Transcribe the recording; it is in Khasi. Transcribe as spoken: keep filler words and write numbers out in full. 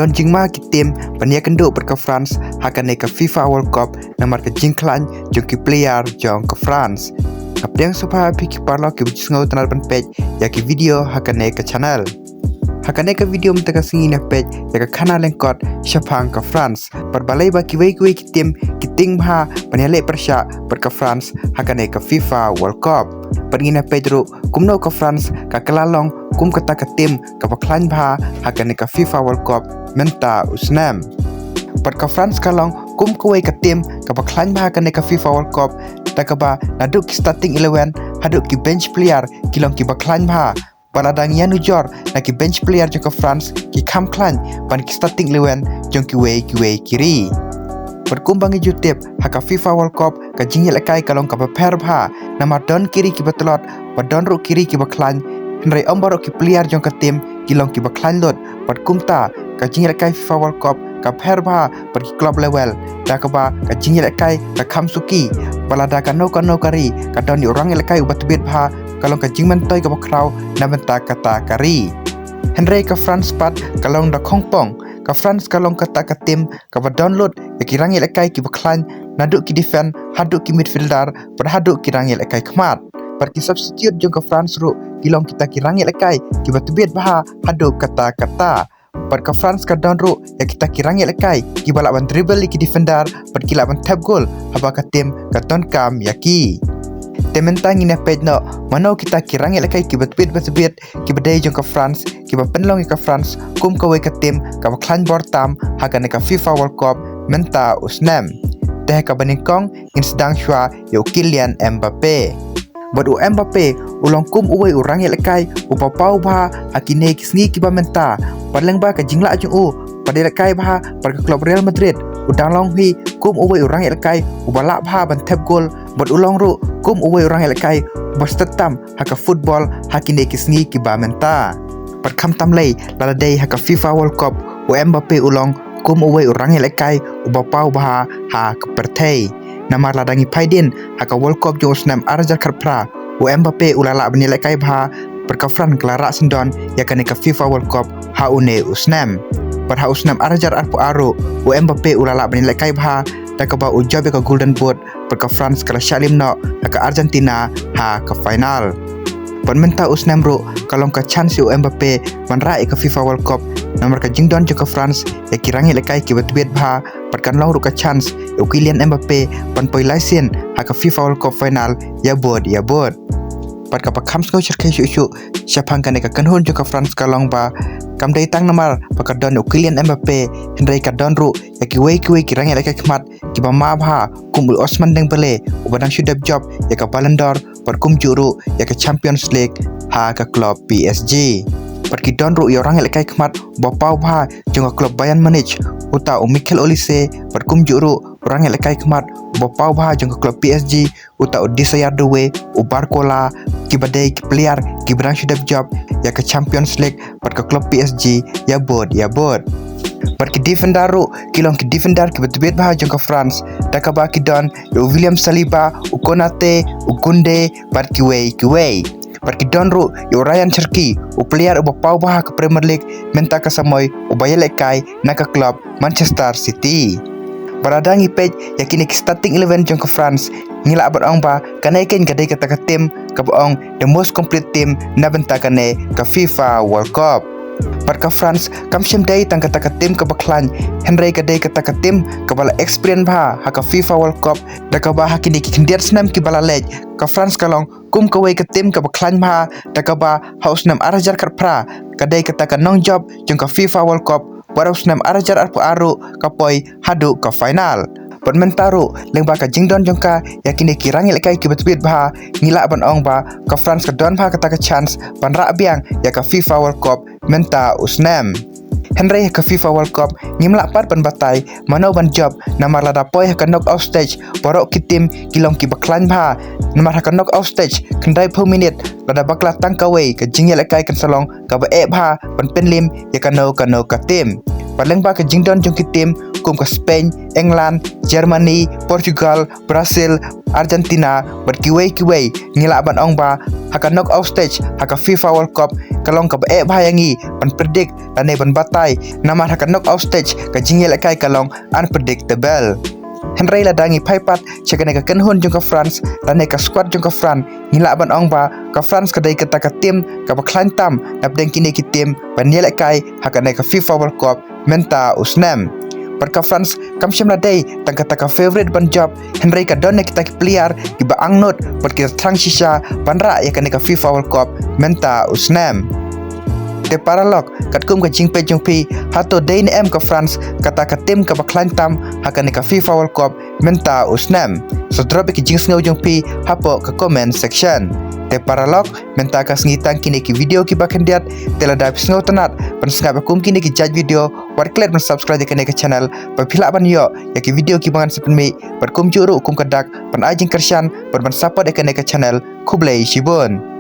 Don jingma ki tim ban ïakynduh bad ka France ha kane ka FIFA World Cup namar ka jingkhlaiñ jong ki player jong ka France. Nga pdiang sngewbha ïa phi ki paralok kiba ju sngew tynnad ban peit ïa ki video ha kane ka channel. Ha kane ka video mynta ka sngi ngin ïa peit ïa ka khana lyngkot shaphang ka France. Bad balei ba kiwei kiwei ki tim ki tieng bha ban ïaleh pyrshah bad ka France ha kane ka FIFA World Cup. Bad ngin ïa peit ruh kumno ka France ka kylla long kum kata ka tim kaba khlaiñ bha ha kane ka FIFA World Cup mynta u snem. Bad ka France ka long kum kawei ka tim kaba khlaiñ bha ha kane ka FIFA World Cup, da kaba naduh ki starting eleven haduh ki bench player ki long kiba khlaiñ bha. Bad lada ngi ïanujor na ki bench player jong ka France ki kham khlaiñ ban ki starting eleven jong kiwei kiwei ki ri. Bad kumba ngi ju tip ha ka FIFA World Cup ka jingïalehkai ka long kaba pher bha namar don ki ri kiba tlot bad don ruh ki ri kiba khlaiñ, hynrei ym baroh ki player jong ka tim ki long kiba khlaiñ lut. Bad kumta ka jingïalehkai FIFA World Cup ka pher bha bad ki club level, da kaba ka jingïalehkai ka kham suki. Bad lada kano kano ka ri ka don ïa u rangïalehkai uba tbit bha, ka long ka jingmyntoi kaba khraw na bynta kata ka ri. Hynrei ka France pat ka long da khongpong. Ka France ka long kata ka tim kaba don lut ïa ki rangïalehkai kiba khlaiñ, naduh ki defend haduh ki midfielder bad haduh ki rangïalehkai khmat. Bad ki substitute jong ka France ruh ki long kita ki rangïalehkai kiba tbit bha haduh katta katta. Bad ka France ka don ruh ïa kita ki rangïalehkai kiba lah ban dribble ïa ki defender bad ki lah ban thep gol haba ka tim ka donkam ïa ki. Te mynta ngin ïa peit noh mano kita ki rangïalehkai kiba tbit ba tbit kiba dei jong ka France kiba pynlong ïa ka France kum kawei ka tim kaba khlaiñ bor tam ha kane ka FIFA World Cup mynta u snem. Te ha kaba nyngkong ngin sdang shuwa ïa u Kylian Mbappe. Bad u Mbappe u long kum uwei u rangïalehkai uba paw bha ha kine ki sngi kiba mynta. Bad lyngba ka jinglah jong u ban ïalehkai bha bad ka club Real Madrid, u dang long hi kum uwei u rangïalehkai uba lah bha ban thep gol, bad u long ruh kum uwei u rangïalehkai uba stet tam ha ka football ha kine ki sngi kiba mynta. Bad khamtam lei, lada dei ha ka FIFA World Cup, u Mbappe u long kum uwei u rangïalehkai uba paw bha ha ka pyrthei. Namar lada ngi peit dien ha ka World Cup jong u snem ar hajar khatphra, u Mbappe u la lah ban ïalehkai bha bad ka France ka la rah syndon ïa kane ka FIFA World Cup ha une u snem. Bad ha u snem ar hajar arphew ar ruh, u Mbappe u la lah ban ïalehkai bha da kaba u jop ïa ka Golden Boot bad ka France ka la shah lim noh ha ka Argentina ha ka final. Bad mynta u snem ruh ka long ka chance ïa u Mbappe ban rah ïa ka FIFA World Cup namar ka jingdon jong ka France ïa ki rangïalehkai kiba tbit bha, bad kan long ruh ka chance ïa u Kylian Mbappe ban poi lai sien ha ka FIFA World Cup final ïa bud ïa bud. Bad kaba kham sngewsyrkhei shuh shuh shaphang kane ka kynhun jong ka France ka long ba kam dei tang namar ba ka don ïa u Kylian Mbappe, hynrei ka don ruh ïa kiwei kiwei ki rangïalehkai khmat kiba ma bha kum u Ousmane Dembélé uba dang shu dep jop ïa ka Ballon d'Or, bad kumjuh ruh ïa ka Champions League ha ka club P S G. Bad ki don ruh ïa u rangïalehkai khmat uba paw bha jong ka club Bayern Munich, uta u Michael Olise, bad kumjuh ruh u rangïalehkai khmat uba paw bha jong ka club P S G, uta u Désiré Doué, u Barcola, kiba dei ki player kiba dang shu dep jop ïa ka Champions League bad ka club P S G ïa bud ïa bud. Bad ki defender ruh ki long ki defender kiba tbit bha jong ka France, da kaba ki don ïa u William Saliba, u Konate, u Koundé, bad kiwei kiwei. Bad ki don ruh ïa u Rayan Cherki, u player uba paw bha ha ka Premier League mynta ka samoi, uba ïalehkai na ka club Manchester City. Bad lada ngi peit ïa kine ki starting eleven jong ka France, ngi lah ban ong ba kane keiñ ka dei kata ka tim kaba ong the most complete team na bynta kane ka FIFA World Cup. Bad ka France kam shym dei tang kata ka tim kaba khlaiñ, hynrei ka dei kata ka tim kaba la experience bha ha ka FIFA World Cup, da kaba ha kine ki khyndiat snem kiba la leit, ka France ka long kum kawei ka tim kaba khlaiñ bha, da kaba ha u snem ar hajar khatphra ka dei kata ka nongjop jong ka FIFA World Cup, bad ha u snem ar hajar arphew ar ruh ka poi haduh ka final. Bad mynta ruh lyngba ka jingdon jong ka ïa kine ki rangïalehkai kiba tbit bha, ngi lah ban ong ba ka France ka don bha kata ka chance ban rah biang ïa ka FIFA World Cup mynta u snem. Hynrei ha ka FIFA World Cup ngim lah pat ban batai mano ban jop, namar lada poi ha ka knockout stage baroh ki tim ki long kiba khlaiñ bha. Namar ha ka knockout stage khyndai phew minit, lada bakla tang kawei, ka jingïalehkai kan sa long kaba eh bha ban pynlim ïa kano kano ka tim. Bad lyngba ka jingdon jong ki tim, kum ka Spain, England, Germany, Portugal, Brazil, Argentina bad kiwei kiwei, ngi lah ban ong ba ha ka knockout stage ha ka FIFA World Cup ka long kaba eh bha ïa ngi ban predict lane ban batai, namar ha ka knockout stage ka jingïalehkai ka long unpredictable. Hynrei lada ngi phai pat sha kane ka kynhun jong ka France lane ka squad jong ka France, ngi lah ban ong ba ka France ka dei kata ka team kaba khlaiñ tam napdeng kine ki team ban ïalehkai ha kane ka FIFA World Cup mynta u snem. Bad ka France kam shym la dei tang kata ka favourite ban jop, hynrei ka don ïa kita ki player kiba angnud bad kita thrang shisha ban rah ïa kane ka FIFA World Cup mynta u snem. Te paralok, katkum ka jingpeit jong phi, hato dei ne em ka France kata ka team kaba khlaiñ tam ha kane ka FIFA World Cup mynta u snem? Sa drop ïa ki jingsngew jong phi hapoh ka comment section. Te paralok, mynta ka sngi tang kine ki video kiba khyndiat. Te lada phi sngewtynnat ban sngap ïa kum kine ki jait video, wat klet ban subscribe ïa kane ka channel ba phi lah ban ïoh ïa ki video kiba ngan sa pynmih bad kumjuh ruh kum ka dak ban ai jingkyrshan bad ban support ïa kane ka channel. Khublei shibun.